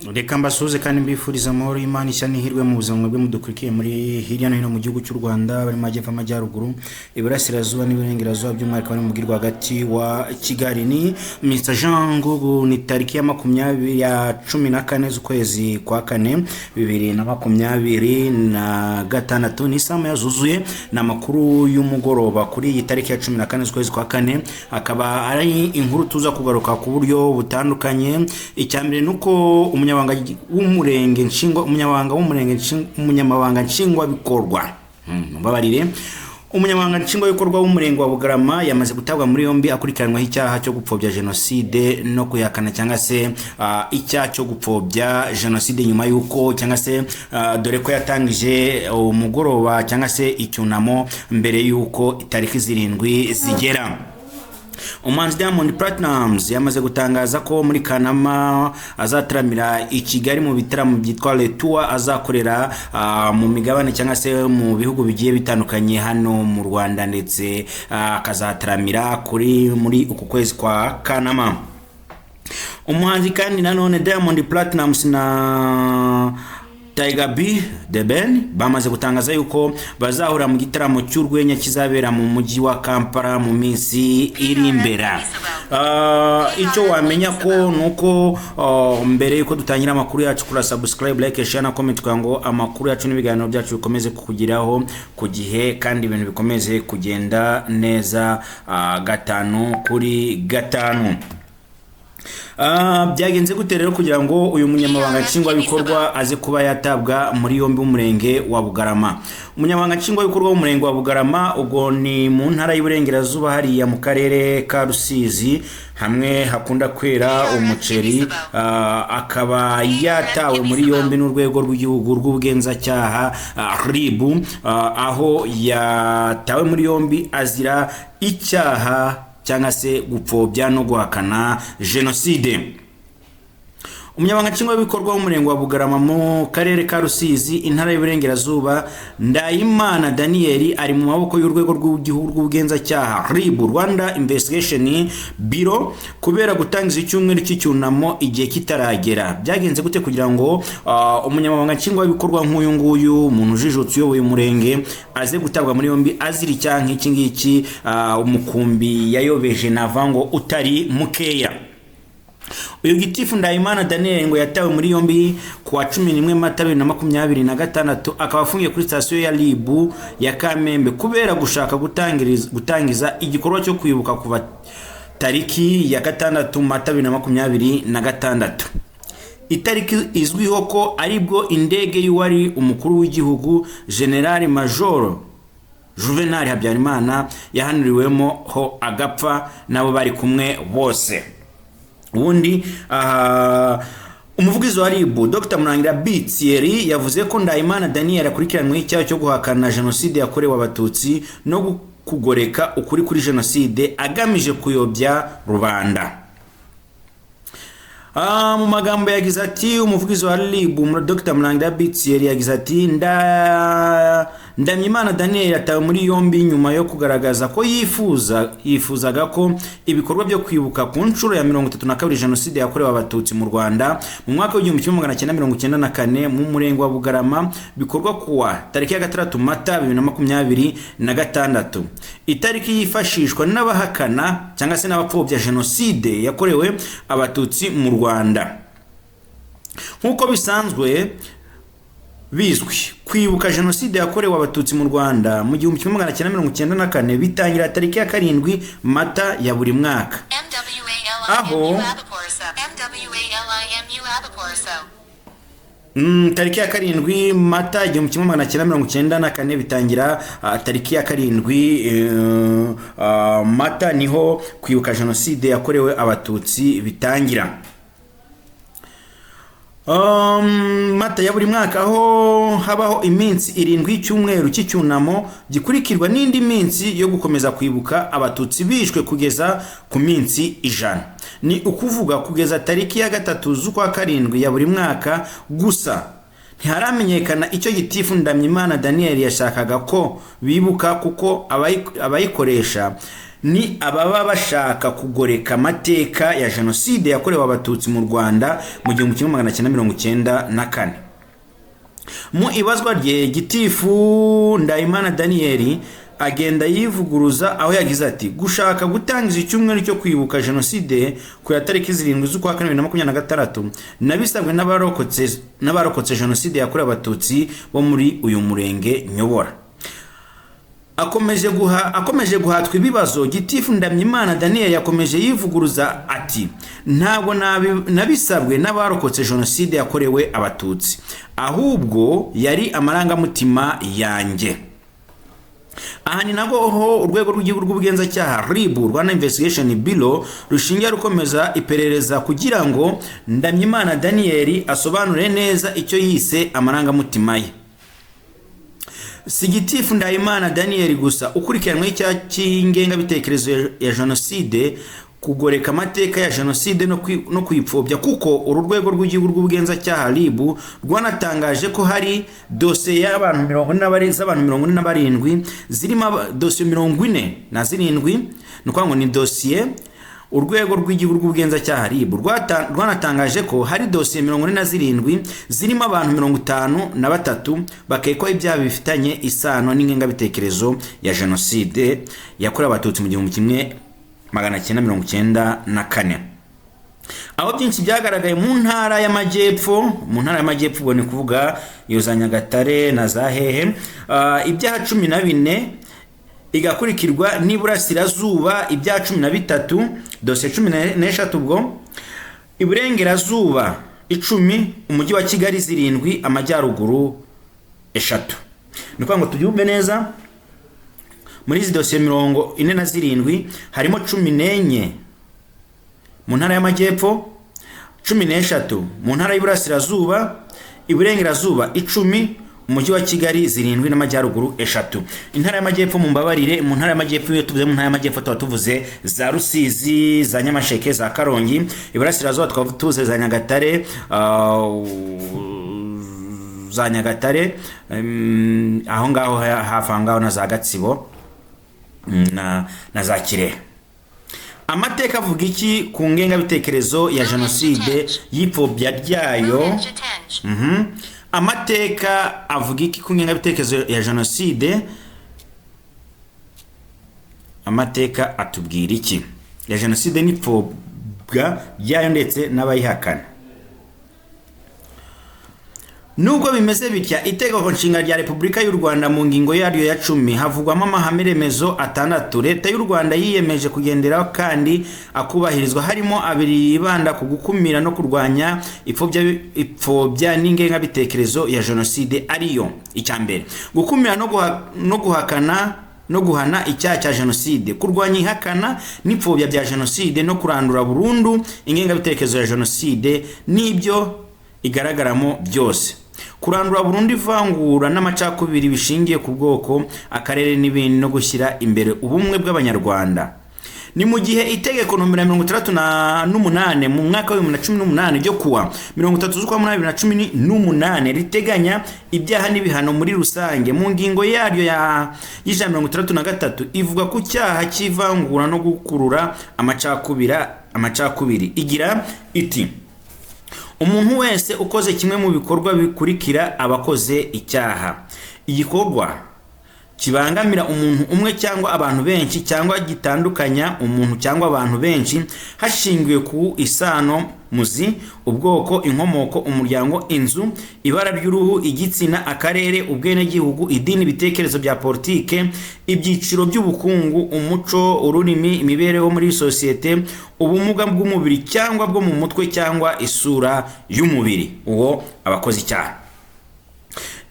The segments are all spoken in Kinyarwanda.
Reka mbasuhuze kandi mbifuriza amahoro y'Imana, ishya n'ihirwe mu buzima mwebwe mudukurikiye muri hirya no hino mu gihugu cy'u Rwanda, bari mu majyepfo, amajyaruguru, iburasirazuba n'iburengerazuba, by'umwihariko bari mu mujyi rwagati wa Kigali. Ni Mr Jean Ngugu. Ni tariki ya 20 ya 14 z'ukwezi kwa kane 2026, ni isaha zuzuye. Ni amakuru y'umugoroba kuri iyi tariki ya 14 z'ukwezi kwa kane, akaba ari inkuru tuza kugaruka ku buryo butandukanye. Icya mbere ni uko umunyamabanga nshingwabikorwa, mumbabarire, umunyamabanga nshingwabikorwa w'umurenge wa Bugarama yamaze gutabwa muri yombi, akurikiranweho icyaha cyo gupfobya jenoside no kuyihakana, cyangwa se icyaha cyo gupfobya jenoside, nyuma y'uko cyangwa se dore ko yatangije umugoroba cyangwa se icyunamo mbere y'uko itariki 7 zigera. Umuhanzi Diamond Platnumz yamaze gutangaza ko muri Kanama azataramira i Kigali mu bitaramo byitwa Le Tour, azakorera mu migabane cyangwa se mu bihugu bigiye bitandukanye hano mu Rwanda, ndetse akazataramira kuri muri uku kwezi kwa Kanama. Umuhanzi kandi nanone Diamond Platnumz na Tiger B, The Ben bamaze gutangaza yuko bazahura mu gitaramo cy'urwenya kizabera mu mujyi wa Kampala mu minsi iri imbere. Icyo wamenya ko nuko mbere yuko dutangira amakuru yacu, kura subscribe, like, share na comment kugira ngo amakuru yacu n'ibiganiro byacu bikomeze kukugeraho ku gihe kandi ibintu bikomeze kugenda neza gatanu kuri gatanu. Byagenze gute rero kugira ngo uyu munyamabanga nshingwabikorwa aze kuba yatabwa muri yombi w'umurenge wa Bugarama? Umunyamabanga nshingwabikorwa w'umurenge wa Bugarama, ubwo ni mu ntara y'Iburengerazuba, hariya mu karere ka Rusizi, hamwe hakunda kwera umuceri, akaba yatawe muri yombi n'urwego rw'igihugu rw'ubugenzacyaha, RIB, aho yatawe muri yombi azira icyaha cyangwa se gupfobya no guhakana jenoside. Umunyamabanga nshingwabikorwa w'umurenge wa Bugarama mu karere ka Rusizi, intara y'Iburengerazuba, Ndayimana Daniel, ari mu maboko y'urwego rw'igihugu rw'ubugenzacyaha RIB, Rwanda Investigation Bureau, kubera gutangiza icyumweru cy'icyunamo igihe kitaragera. Byagenze gute kugira ngo umunyamabanga nshingwabikorwa nk'uyu nguyu, umuntu ujijutse uyoboye umurenge, aze gutabwa muri yombi azira icyaha nk'iki ngiki, umukumbi yayobeje nava ngo utari mukeya? Uyu gitifu Ndayimana Daniel ngo yatawe muri yombi ku wa 11 Mata 2026, akaba afungiye kuri sitasiyo ya RIB ya Kamembe kubera gushaka gutangiza igikorwa cyo kwibuka kuva tariki ya 6 Mata 2026, itariki izwiho ko aribwo indege y'uwari umukuru w'igihugu General Major Juvenal Habyarimana yahanuriwemo ho agapfa n'abo bari kumwe bose. Ubundi aha umuvugizi wa RIB, Dr Murangira B Thierry, yavuze ko Ndayimana Daniel akurikiranweho icyaha cyo guhakana jenoside yakorewe Abatutsi no kugoreka ukuri kuri jenoside agamije kuyobya rubanda. Mu magambo yagize ati, umuvugizi wa RIB Dr Murangira B Thierry yagize ati: "Ndamyimana Daniel yatawe muri yombi nyuma yo kugaragaza ko yifuzaga ko ibikorwa byo kwibuka ku nshuro ya 32 jenoside yakorewe Abatutsi mu Rwanda mu mwaka w'1994 mu murenge wa Bugarama bikorwa kuwa tariki ya 6 Mata 2026, itariki yifashishwa n'abahakana cyangwa se n'abapfobya jenoside yakorewe Abatutsi mu Rwanda. Nk'uko bisanzwe bizwi, kwibuka jenoside yakorewe Abatutsi mu Rwanda mu 1994 bitangira tariki ya 7 Mata ya buri mwaka." MWALIMU Abaporso. MWALIMU Abaporso. Tariki ya 7 Mata 1994 bitangira, tariki ya 7 Mata niho kwibuka jenoside yakorewe Abatutsi bitangira. Mata ya buri mwaka, aho habaho iminsi 7 y'icyumweru cy'icyunamo gikurikirwa n'indi minsi yo gukomeza kwibuka Abatutsi bishwe kugeza ku minsi 100, ni ukuvuga kugeza tariki ya 3 z'ukwa karindwi ya buri mwaka. Gusa ntiharamenyekana icyo gitifu Ndamyimana Daniel yashakaga ko bibuka, kuko abayikoresha Ni ababa bashaka kugoreka amateka ya Jenoside yakorewe Abatutsi mu Rwanda mu 1994. Mu ibazwa rye, Gitifu Ndayimana Daniel agenda yivuguruza, aho yagize ati: "Gushaka gutangiza icyumweru cyo kwibuka Jenoside ku ya tariki 7 z'ukwa kane 2026, nabisabwe n'abarokotse Jenoside yakorewe Abatutsi bo muri uyu murenge nyobora." Akomeje guhatwa ibibazo, Gitifu Ndamyimana Daniel yakomeje yivuguruza ati: "Ntabwo nabisabwe n'abarokotse Jenoside yakorewe Abatutsi, ahubwo yari amarangamutima yanjye." Aha ni nabwo ho Urwego rw'Igihugu rw'Ubugenzacyaha, RIB, Rwanda Investigation Bureau, rushingiye rukomeza iperereza kugira ngo Ndamyimana Daniel asobanure neza icyo yise amarangamutima ye. Si Gitifu Ndayimana Daniel gusa ukurikiranweho icyaha cy'ingengabitekerezo ya Jenoside, kugoreka amateka ya Jenoside no kuyipfobya, kuko uru Rwego rw'Igihugu rw'Ubugenzacyaha, RIB, rwanatangaje ko hari dosiye y'abantu mirongo ine z'abantu 47, zirimo dosiye 47. Ni ukuvuga ngo ni dosiye, Urwego rw'Igihugu rw'Ubugenzacyaha, RIB, rwanatangaje ko hari dosiye 47 zirimo abantu 53 bakekwaho ibyaha bifitanye isano n'ingengabitekerezo ya Jenoside yakorewe Abatutsi mu 1994, aho byinshi byagaragaye mu Ntara y'Amajyepfo. Mu Ntara y'Amajyepfo ubwo ni kuvuga iyo za Nyagatare na za hehe, ibyaha 14, igakurikirwa n'Iburasirazuba, ibyaha 13, dosiye 13 ubwo, Iburengerazuba 10, Umujyi wa Kigali 7, Amajyaruguru 3. Ni ukuvuga ngo tubyumve neza, muri izi dosiye 47 harimo 14 mu Ntara y'Amajyepfo, 13 mu Ntara y'Iburasirazuba, Iburengerazuba 10, Umujyi wa Kigali 7 n'Amajyaruguru 3. Intara y'Amajyepfo, mu mbabarire, mu Ntara y'Amajyepfo, iyo tuvuze mu Ntara y'Amajyepfo tuba tuvuze za Rusizi, za Nyamasheke, za Karongi. Iburasirazuba tukaba tuvuze za Nyagatare, aho ngaho hafi aho ngaho na za Gatsibo na za Kirehe. Amateka avuga iki ku ngengabitekerezo ya Jenoside y'ipfobya ryayo? Mohenjo. Amateka avuga iki ku ngengabitekerezo ya Jenoside? Amateka atubwira iki ya Jenoside n'ipfobwa ryayo ndetse n'abayihakana? Nubwo bimeze bitya, Itegeko Nshinga rya Repubulika y'u Rwanda mu ngingo yaryo ya 10 havugwamo amahame remezo atandatu Leta y'u Rwanda yiyemeje kugenderaho kandi akubahirizwa, harimo abiri yibanda ku gukumira no kurwanya ipfobya n'ingengabitekerezo ya Jenoside, ariyo: icya mbere, gukumira no guhakana no guhana icyaha cya Jenoside, kurwanya ihakana n'ipfobya bya Jenoside no kurandura burundu ingengabitekerezo ya Jenoside n'ibyo igaragaramo byose, kurandura burundu ivangura n'amacakubiri bishingiye ku bwoko, akarere n'ibindi, no gushyira imbere ubumwe bw'Abanyarwanda. Ni mu gihe itegeko nomero 68 mu mwaka wa 2018 ryo kuwa 30 z'ukwa munani 2018 riteganya ibyaha n'ibihano muri rusange, mu ngingo yaryo ya 163 ivuga ku cyaha cy'ivangura no gukurura amacakubiri, igira iti: "Umuntu wese ukoze kimwe mu bikorwa bikurikira aba akoze icyaha: igikorwa kibangamira umuntu umwe cyangwa abantu benshi, cyangwa gitandukanya umuntu cyangwa abantu benshi hashingiwe ku isano muzi, ubwoko, inkomoko, umuryango, inzu, ibara ry'uruhu, igitsina, akarere, ubwenegihugu, idini, ibitekerezo bya politike, ibyiciro by'ubukungu, umuco, ururimi, imibereho muri sosiyete, ubumuga bw'umubiri cyangwa bwo mu mutwe, cyangwa isura y'umubiri, uwo aba akoze icyaha.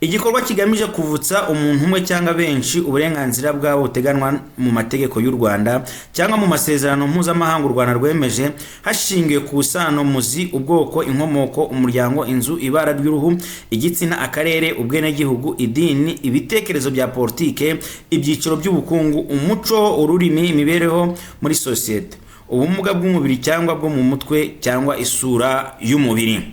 Igikorwa kigamije kuvutsa umuntu umwe cyangwa benshi uburenganzira bwabo buteganywa mu mategeko y'u Rwanda cyangwa mu masezerano mpuzamahanga u Rwanda rwemeje, hashingiwe ku isano muzi, ubwoko, inkomoko, umuryango, inzu, ibara ry'uruhu, igitsina, akarere, ubwenegihugu, idini, ibitekerezo bya politike, ibyiciro by'ubukungu, umuco, ururimi, imibereho muri sosiyete, ubumuga bw'umubiri cyangwa bwo mu mutwe, cyangwa isura y'umubiri.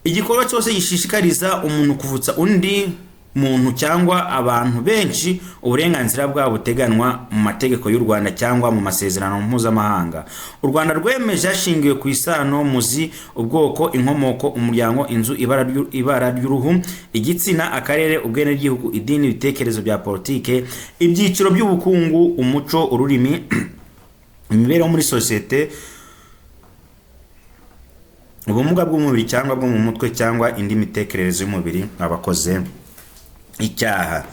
Igikorwa cyose gishishikariza umuntu kuvutsa undi muntu cyangwa abantu benshi uburenganzira bwabo buteganywa mu mategeko y'u Rwanda cyangwa mu masezerano mpuzamahanga u Rwanda rwemeje hashingiwe ku isano muzi, ubwoko, inkomoko, umuryango, inzu, ibara ry'uruhu, igitsina, akarere, ubwenegihugu, idini, ibitekerezo bya politike, ibyiciro by'ubukungu, umuco, ururimi, imibereho muri sosiyete, ubumuga bw'umubiri cyangwa bwo mu mutwe cyangwa indi mitekerereze y'umubiri abakoze icyaha.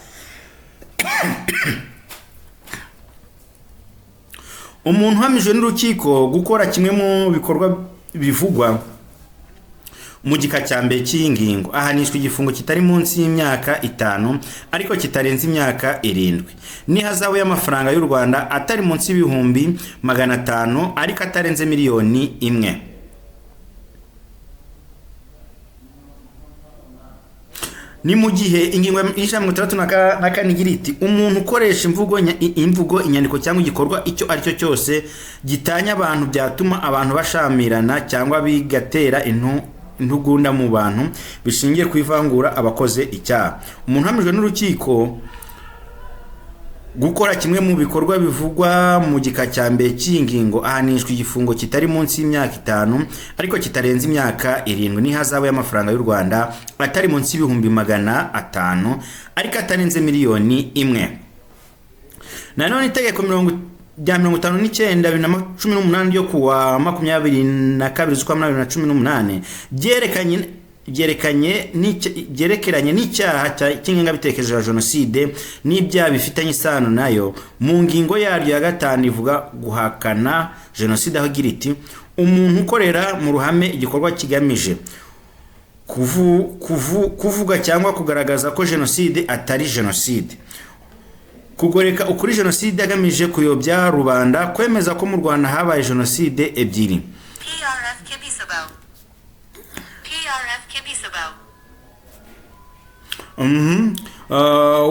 Umuntu uhamijwe n'urukiko gukora kimwe mu bikorwa bivugwa mu gika cya mbere cy'iyi ngingo ahanishwa igifungo kitari munsi y'imyaka 5 ariko kitarenze imyaka 7 n'ihazabu y'amafaranga y'u Rwanda atari munsi y'ibihumbi 500 ariko atarenze miliyoni 1. Ni mu gihe ingingo y'ijana 64 igira iti umuntu ukoresha imvugo, inyandiko cyangwa igikorwa icyo ari cyo cyose gitanya abantu byatuma abantu bashamirana cyangwa bigatera intugunda mu bantu bishingiye ku ivangura abakoze icyaha. Umuntu uhamijwe n'urukiko gukora kimwe mu bikorwa bivugwa mu gika cya mbere cy'iyi ngingo ahanishwa igifungo kitari munsi y'imyaka 5 ariko kitarenze imyaka 7 n'ihazabu y'amafaranga y'u Rwanda atari munsi y'ibihumbi 500 ariko atarenze miliyoni 1. Nanone itegeko rya 59 2018 ryo kuwa 22 z'ukwa 2018 byerekeranye n'icyaha cy'ingengabitekerezo ya jenoside n'ibyaha bifitanye isano nayo mu ngingo yaryo ya 5 ivuga guhakana jenoside aho igira iti umuntu ukorera mu ruhame igikorwa kigamije kuvuga cyangwa kugaragaza ko jenoside atari jenoside, kugoreka ukuri jenoside agamije kuyobya rubanda, kwemeza ko mu Rwanda habaye jenoside 2. PRF Kibisabo. PRF Kibisabo.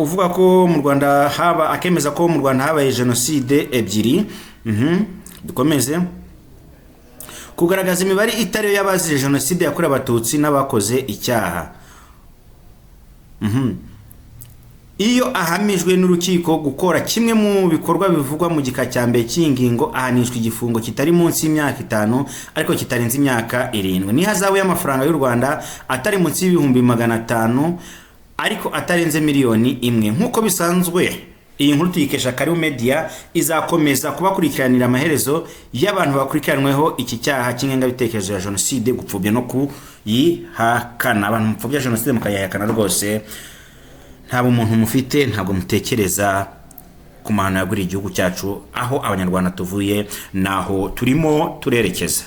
Uvuga ko mu Rwanda haba akemeza ko mu Rwanda habaye jenoside 2. Dukomeze. Kugaragaza imibare itari yo y'abazize jenoside yakorewe Abatutsi n'abakoze icyaha. Iyo ahamijwe n'urukiko gukora kimwe mu bikorwa bivugwa mu gika cya mbere cy'iyi ngingo ahanishwa igifungo kitari munsi y'imyaka 5 ariko kitarenze imyaka 7 n'ihazabu y'amafaranga y'u Rwanda atari munsi y'ibihumbi 500 ariko atarenze miliyoni 1. Nk'uko bisanzwe iyi nkuru tuyikesha Karibu Media izakomeza kubakurikiranira amaherezo y'abantu bakurikiranweho iki cyaha cy'ingengabitekerezo ya jenoside, gupfobya no kuyihakana. Abantu mupfobya jenoside mukayihakana rwose nta bumuntu mufite, ntabwo mutekereza ku mahano yaguriye igihugu cyacu, aho abanyarwanda tuvuye naho turimo turerekeza.